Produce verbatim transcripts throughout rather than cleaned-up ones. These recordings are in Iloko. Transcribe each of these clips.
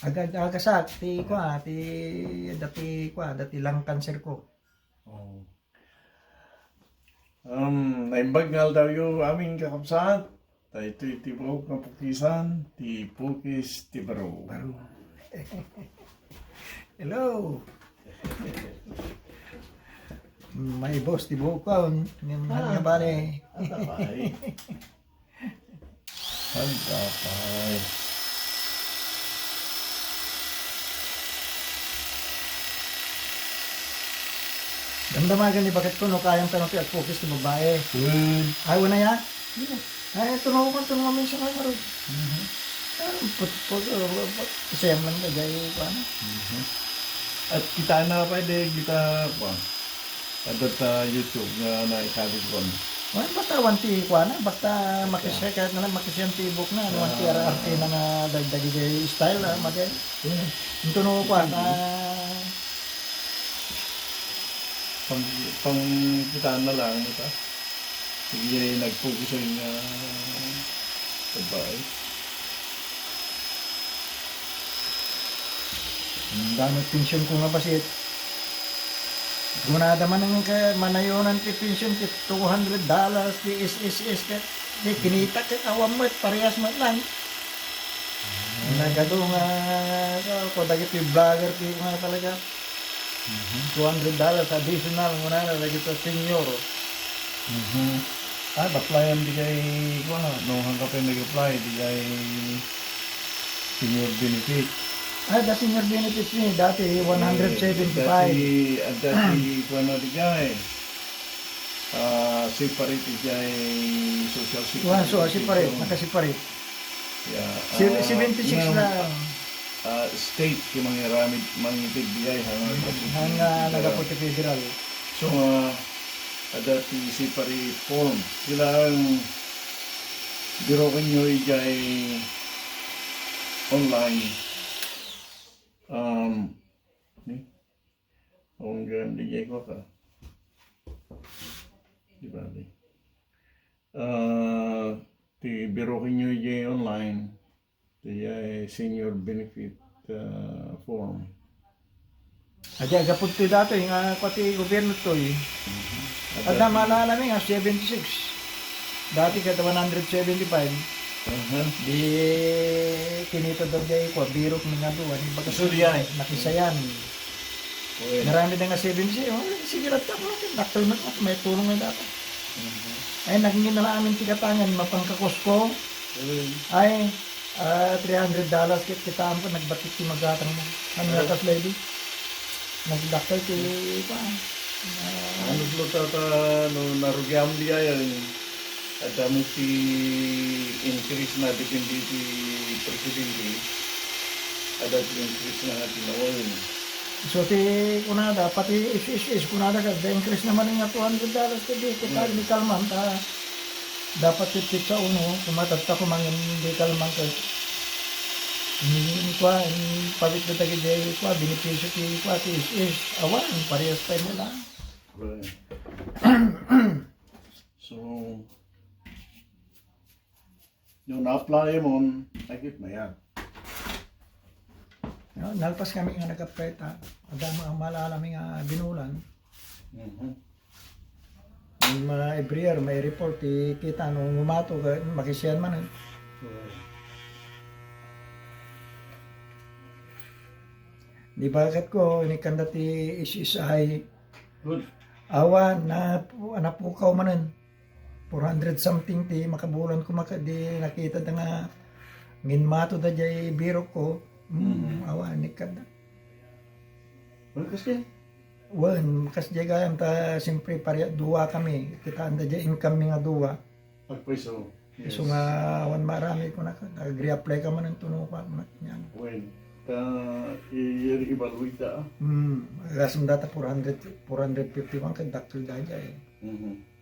Agad-agasak ti kua, ti dati kua, dati lung cancer ko. Oh. Um, naimbag nga aldawyo amin, kakabsat. Daytoy ti buok nga pukisan, ti Pukis ti Baro. Baro. Hello. May boss ti buok ko, ngem nga bale. Ata pay. Ata pay. Damdama gani baket ko no kayam ta no ti agpukis ti babae. Wen. Ay, wala ya? Ay, tuno ko, tuno ko minsan nga ron. Mhm. Ah, put-, put-, uh, put-, isem lang ka jay, kuwan. Mhm. At kita na pa, di kita, kuwan. Adda ta YouTube nga naikabig ko. Wen, basta awan ti, kuwan, basta makisya, kahit na lang makisya ti buok na, awan ti Ah. arte na nga dagdagi jay style, ah, magay. Yeah. Ito no, kuwan, ah, Pang, pangkitaan na lang, di ba? Sige, nagpugisan nga babae. Ang dami pension ko nga basit. Kunada man ang ka-, manayonan ti pension ti two hundred dollars ti S S S ka. Di kinita ka awan met, parehas met lang. Nagadu nga, ko dagiti vlogger ti nga talaga. Mhm. Two hundred dollars additional, muna na, lagi to senior. Mhm. Ah, baklayan di kay, kuwan, no, hangka pa nag-apply, di kay senior benefit. Ah, the senior benefits ni, dati one hundred seventy-five. Eh, dati, ah, dati, kuwan, di kay, ah, separate di kay social security. Kuwan, so, separate, pension. Naka-separate. Yeah, Si-, ah, seventy-six ngem, lang. Ah, state ti mangiramid, mangitid di ay, hanga, hmm, hanga nagapu ti federal. So, ah, adda ti separate form. Kailangan birokenyo ijay online. Um, ni? Awan gayam di jay ko ka. Di ba, di? Ah, ti birokenyo ijay online, ti, eh, senior benefit, ah, form. Adi, agapod toy datoy nga kua ti gobierno toy. Mhm. Adda maalala mi nga seventy-six. Dati ket one hundred seventy-five. Aha. Di kinita da jay kua, birok mi nga dua, ni bagas. Isu di ay. Nakisayan. Wen. Narami da nga seventy-six. Oh, sige lang ta, dakkel met, may tulong nga data. Mhm. Ay, nagngin na amin ti katangan, mapangka Costco. Wen. Ay, ah, three hundred dollars ket kitaam ko, nagbatit ti magatang mo. Ano, ay, nga kas lady? Nagdakkel ti, kuan, ah, ano, lo, tata, no, narugiam di ay, ay, adda met ti increase na depende ti presidente. Adda ti increase na nga tinawen. So, ti kunada, pati S S S, kunada ka, adda increase naman nga two hundred dollars ti di, kita, hmm, ni kalman, ta, dapat ti petsa uno, kumatagta ko mangin di kalman ka. Hmm, kuan, pabit na tagi di, kuan, benepisyo ti, kuan, ti S S. Awan, parehas tayo mo lang. Right. So, no na-apply mon, ay, kit na yan. No, nalpas kami nga nag-apply ta. Adda ma-, maalala mi nga binulan. Mhm. Yung mga every year, may report, ti kita no ngumato, ka-, makisian man, eh. Right. Di ba, ket ko, inikanda ti S S I, good. Awan, na, napukaw manen. Four hundred something ti makabulan ko, maka-, di nakita da nga nginmato da jay birok ko. Hmm, mhm. Awan, inikanda. Wen, kas jay? Wen, kas jay gayam ta, siyempre, pareha, dua kami. Kitaan da jay income mi nga dua. Agpayso. Isu nga awan marami ko na, nag-reapply ka man ang tunukan, man yan. Wen, ta, i-, i-evaluate ta, ah. Hmm, agasem data four hundred, four hundred fifty-one, kadakkel da jay. Mhm.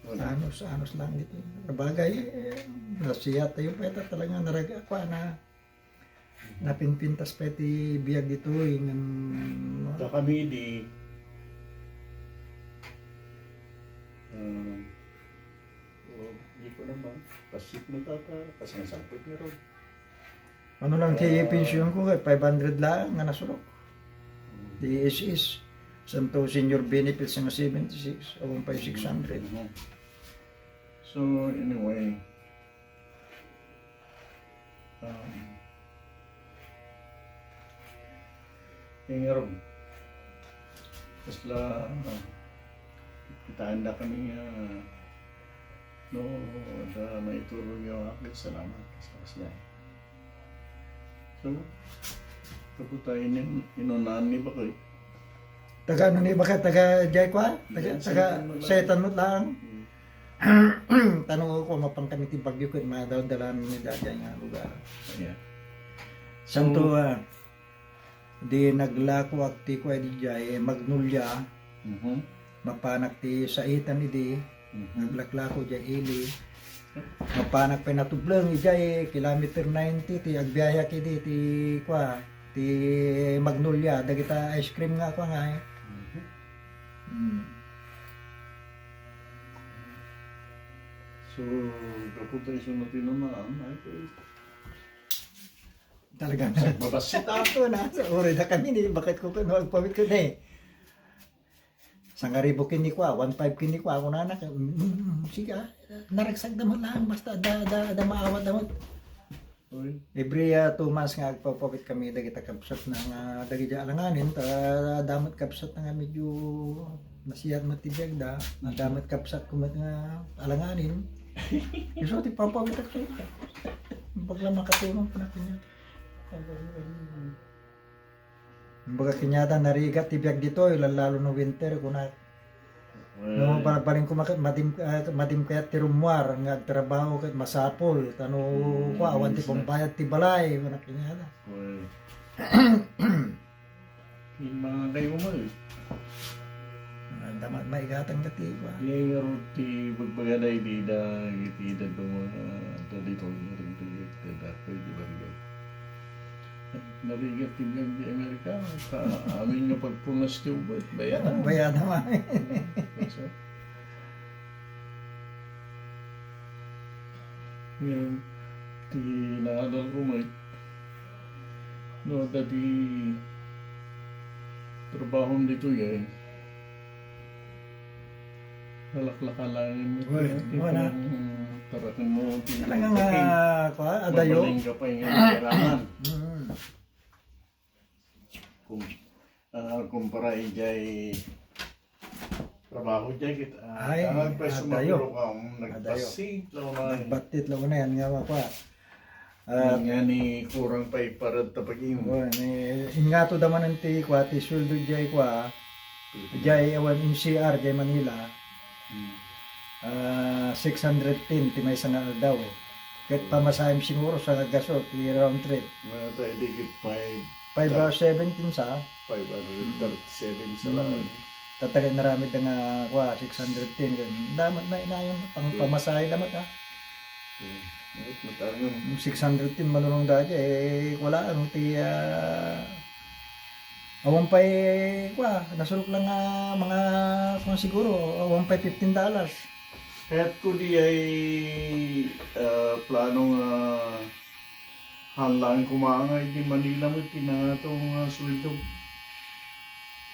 Wen. Anos, anos lang dito. Bagay, eh, nasiya tayo pa ita talaga naraga, kuan na, napinpintas pa iti biag ditoy, ngem, ta kami di, ah, oh, di Ano man, pasit mo tata, kas nga sangkot nga ron. Ano lang ti Ah. pension ko, kay five hundred lang nga nasurok. Mm. Ti S S. Santo senior benefits nga seventy-six, awan pay six hundred. Mhm. So, anyway, um, Ingarum. Kasla, ah, kitaendakami nga, no, adda maitulongyo akin, salamat. Kasla, kasla. So, kaputa, inin-, inunahan ni Bakoy. Taga ano ni Bakoy? Taga diay kua? Taga, Diyan, taga Saitan mo lang. Saitan mo lang. Mm. Tano ko, mapan kami ti Baguio ket madawdalan ni daydiay nga lugar. Yeah. Santo, So, ah, di naglakoak ti kua idi diay, eh, Magnolia. Mhm. Mapanak ti Saitan idi. Mhm. Naglaklako diay ili. Mapanak pay natubleng idiay kilometer ninety ti agbiayak idi ti kua, ti Magnolia, dagita ice cream nga kua nga, eh. Mhm. Hmm. So, gapu ta isu na ti namaan, ay, talaga. Sa babasita. Ako na, sa uri na kami ni, bakit ko kuno, agpawit ko na eh. Sangaribo ken ni kua, one five ken ni kua, ako na, na, mm, mm, sige, ah, naragsagda man lang, basta da, da, da maawat da man. Oy. Every, ah, two months nga agpapawit kami dagita kabsat na nga dagiti alanganin, ta, damat kabsat na nga medyo nasiyat met ti biagda, Mm. damat kabsat ko met nga alanganin. Isu ti pampawitak to. Bagla makatulong pa na kanya. Kumbaga, kaniada, narigat ti biag ditoy, lalo no winter, kunak. Eh. No, balbaling ko maket, madim, ah, madim kayat ti rummuar nga agtrabaho ket masapul, ta no, Mm, kua, awan ti business. Pambayad ti balay, kunak kaniada. Eh. Yung mga kayo mo, eh. Ah, damat maigatang ka ti, kua. Yung nga ro ti bagbaga na, hindi na, hindi na itong mga, ah, dito, yung rin, yung rin, yung rin, yung rin. Narigat ti biag di Amerika, sa amin nga pagpunas ti ubat, bayad. Bayad naman. So, ngayon, ti naadal ko, Mike, no, dati trabaho dito, eh. Nalaklaka lang yung Uy, ito, wala. Yung tarakan mo, Talagang, pinagpapin. Ah, kwa, adayo. Mabaling ka pa yung kailangan. Mm. Kum-, ah, kumpara ijay trabaho jay kit-, ah, Ay, tangan pa adayo. Sumaguro ka, um, Adayo. Nagbasit lang na. Nagbatit lang na yan nga, kwa. Ah, Nga ni kurang pa iparad ta pag-imo. Oh, ni, ingato da man ti kwa, ti sweldo jay kwa, Pilipinas. Jay awan M C R, jay Manila. Hmm. Ah, six hundred ten ti maysa nga aldaw. Ket Hmm. Pamasahem siguro sa gasol, ti round trip. Mga tayo, di kit five, Five hours seventeen sa? Five hundred thirty-seven sa Hmm. lang. Tatagay naramid da nga, kwa, six hundred ten. Damat na inayon, pang Hmm. Pamasahe damat, ah. Hmm. Ay, matangam. Yung six hundred tin manunong dati, eh, wala, ano, ti, ah, awan pa'y, kwa, nasurok lang nga mga, kung siguro, awan pa'y fifteen dollars. Kaya't ko di ay, ah, plano nga, haan lang kumanga iti Manila mo, iti nangato nga sweldo.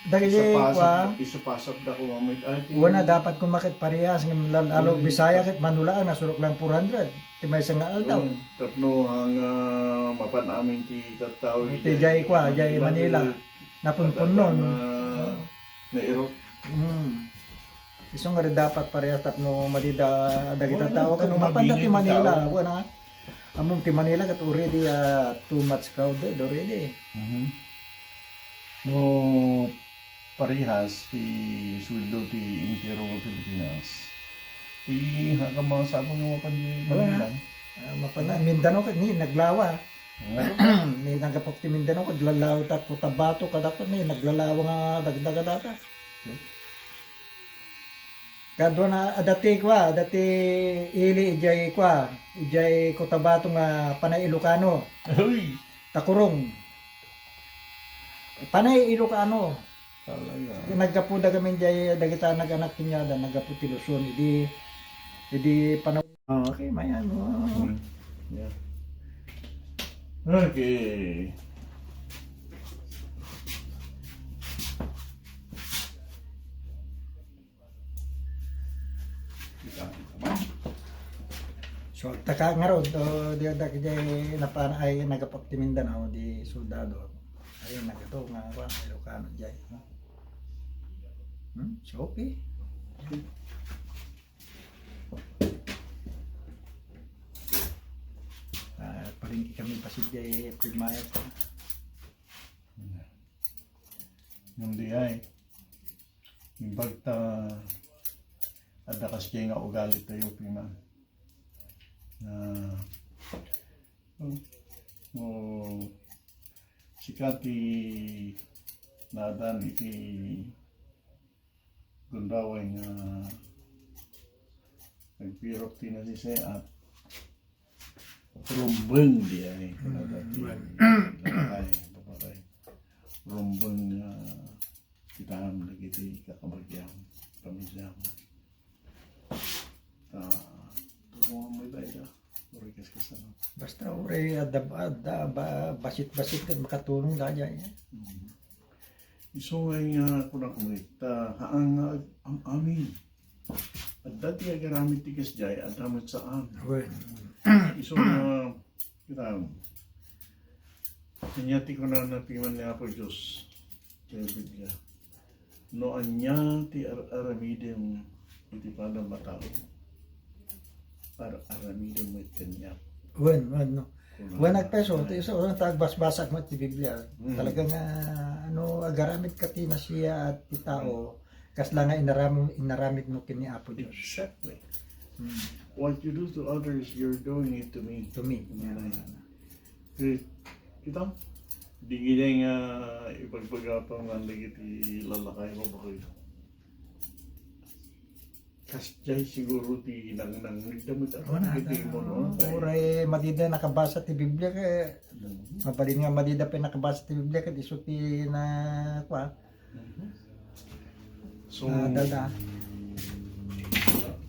Dagiti, Isapasap, kwa, isapasap da ko mamit. Ay, ti- Wana, dapat kumakit parehas, ngem lal-, alo, Mm. Bisaya ket Manila, nasurok lang four hundred. Ti maysa nga aldaw. Mm, tapno hang, ah, mapan amin ti tattao, Ti ijay, jay, kwa, jay Manila, Manila. Napunpunnon. Padagdan, ah, Oo. Nairok. Mm. Isu nga ri dapat parehas tapno madida dagita Oo, tao, tapno kano mapanda ti mabini ti Manila, tao. Wana. Ammom ti Manila ket already, ah, too much crowded already. Mhm. No, parehas ti sueldo ti entero nga Pilipinas. Ti, ha, ka mga sabong nga mapan di Wala. Manila. Ah, mapan-, Mindanao ket ni naglawa. Nga. Ni naggapu ti Mindanao ket lalaw ta Cotabato, kadakot ni naglalawa nga dagdaga data. Kadua na, adda ti, kwa, adda ti ili ijay, kwa, ijay Cotabato nga panay Ilocano. Uy! Takurong. Panay Ilocano. Talaga. Naggapu da gamin jay, dagita nag-anak kaniada, naggapu ti Luzon. Idi, idi panaw- Okay, mayan mo. Yeah. Okay. So, taka ngarud, o, di, da, di, napana, ay, nagapag ti Mindanao, di soldado. Ay, nagato nga, wa, Ilocano, jay. Hmm? So, okay. Ah, palengke kami pa si Jay, April, Mayo pa. Ngem di ay. Imbag ta adda kasdiay nga ugali tayo, piman. Na, oh, oh, sika ti naadan iti gundaway nga nagpirok ti nasiseat. Rumbeng di ay, kunada ti, mm, ay, babae. Rumbeng nga kitaem dagiti kakabagiam, pamilyam. Ta, tumo mo ita, ita. Uri kas kasano. Basta uri adda, adda, ba, basit-basit ket makatulong daydiay. Mm. Isu nga, nga kunak met, ta, haan nga ag-, am-amin. Adda ti agaramid ti kasdiay, adda met saan. Wen. Isu nga, kita, ania ti kunana piman ni Apo Dios, ti Biblia. No ania ti ar-aramidem iti panagmatao, ar-aramidem met kaniak. Wen, wen, no. Kuna, wen, agpeso, ti isu, ta agbasbasak met ti Biblia. Mm. Talaga nga, ano, agaramid ka ti nasiyaat ti tao, mm, kasla nga inaram-, inaramid mo ken ni Apo Dios. Exactly. Mm. What you do to others, you're doing it to me. To me. Mm. Yeah. Ki-, kita? Di gini nga ibagbagam nga dagiti lalakay, babae. Kasdiay siguro ti nangnangngegda met. Wen, iti ah, imo, no? Uray madida nakabasa ti Biblia, ket, mhm, mabalin nga madida pay nakabasa ti Biblia, ket isu ti na, kua, mhm. So, ah, dada.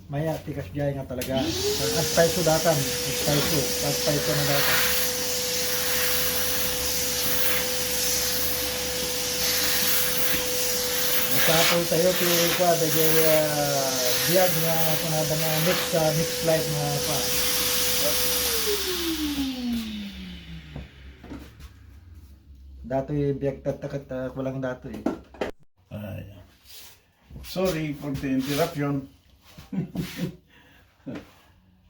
Maya, ti kasdiay nga talaga. Agpayso datan. Agpayso. Agpayso na datan. Masapul tayo ti, kua, dagiti, ah, biag nga, kunada nga next, ah, next life nga, kua. Datoy biag tatta ket, ah, kulang datoy. Ay. Sorry for the interruption.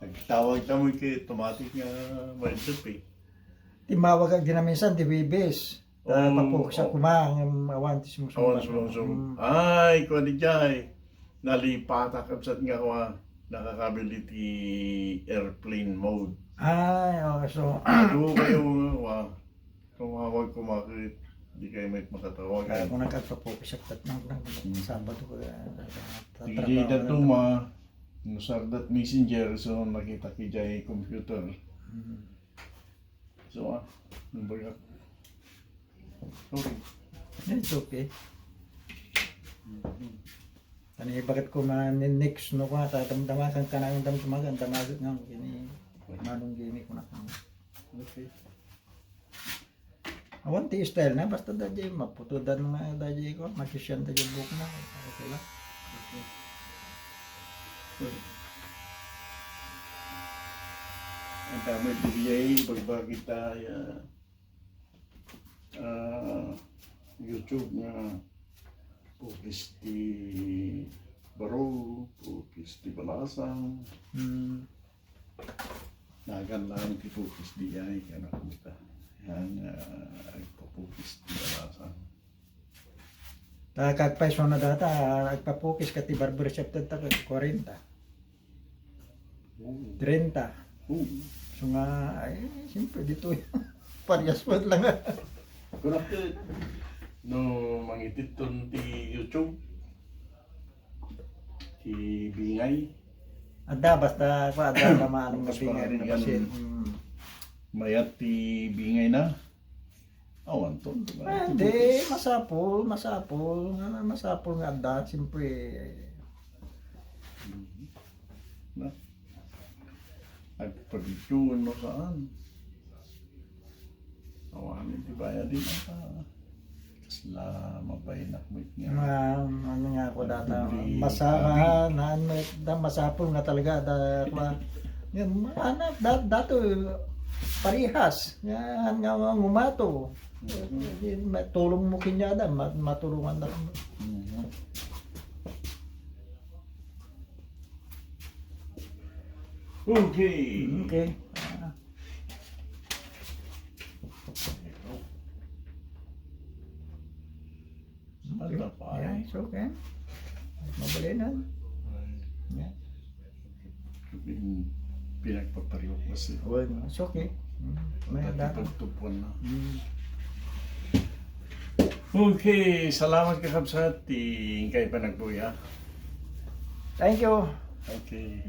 Nagtawag kami kay automatic nga ma-interrupt eh. Timawag ak dinaminsan, ti Huwebes. Ah, oh, papuksa, oh, kuma, ngem awan ti sumsum. Awan sumsum. Mm. Ay, kuan di jay. Nalipatak, kabsat nga, wa, nakakabil iti airplane mode. Ay, oh, so. Adu kayo, wa. Tumawag ko, bakit di kayo met makatawag? Kaya ko nagkagpapukis ak tat-, nang, nang, hmm, Sabado ko, eh, tatrabaho. Sige, na duma, no sardat Messenger, so nakita ki jay computer. Hmm. So, ah, nung baga, sorry. It's okay. Mhm. Ani, bakit ko man next, no, kung ta-, dam-, damagan ka na yung dam-, damagan, damagan nga, kini, manong gini ko na. Okay. Awan ti style na, basta daydiay, maputodan nga daydiay ko, makisian daydiay buok na, okay lang. Okay. Ang tama, daydiay, bagbagi ta, ah, YouTube nga pukis ti baro, pukis ti balasang. Hmm. Nagan lang ti pukis di ay, kaya nakita. Yan, ah, agpapukis ti balasang. Ta, kagpayso na data, agpapukis ka ti barber shop, ta, ta, kwarenta. Oo. Treinta. Oo. So nga, ay, siyempre, dito, parehas mo lang. Correct. No, mangitidton ti YouTube, ti bingay. Adda, basta, kwa, adda, tama, anong bingay, masin. Mm. Mayat ti bingay na. Awan to, di ba? Ah, hindi. Masapul, masapul. Nga, masapul nga adda, siyempre. Na. Agpabidyoen no saan. Awanen ti bayad din ata. Kasla mabayanak met nga. Nga, ano nga ako data, Libre masa, abi. Na, ano, da, masapul nga talaga, da, kwa, yan, ano, da, dato, parehas, yan, nga, nga, ngumato. Di, ma-, tulong mo kanya da, ma-, matulungan na. Mhm. Okay. Okay. Ah, Basta pa. yeah, it's okay. Mabali na. Yeah. Pin-, pinagpapariwak kasi. Well, it's okay. Mm. May Dati data. pagtupuan na. Mm. Okay, salamat kakabsat. Ti inkay panagbuya. Thank you. Okay.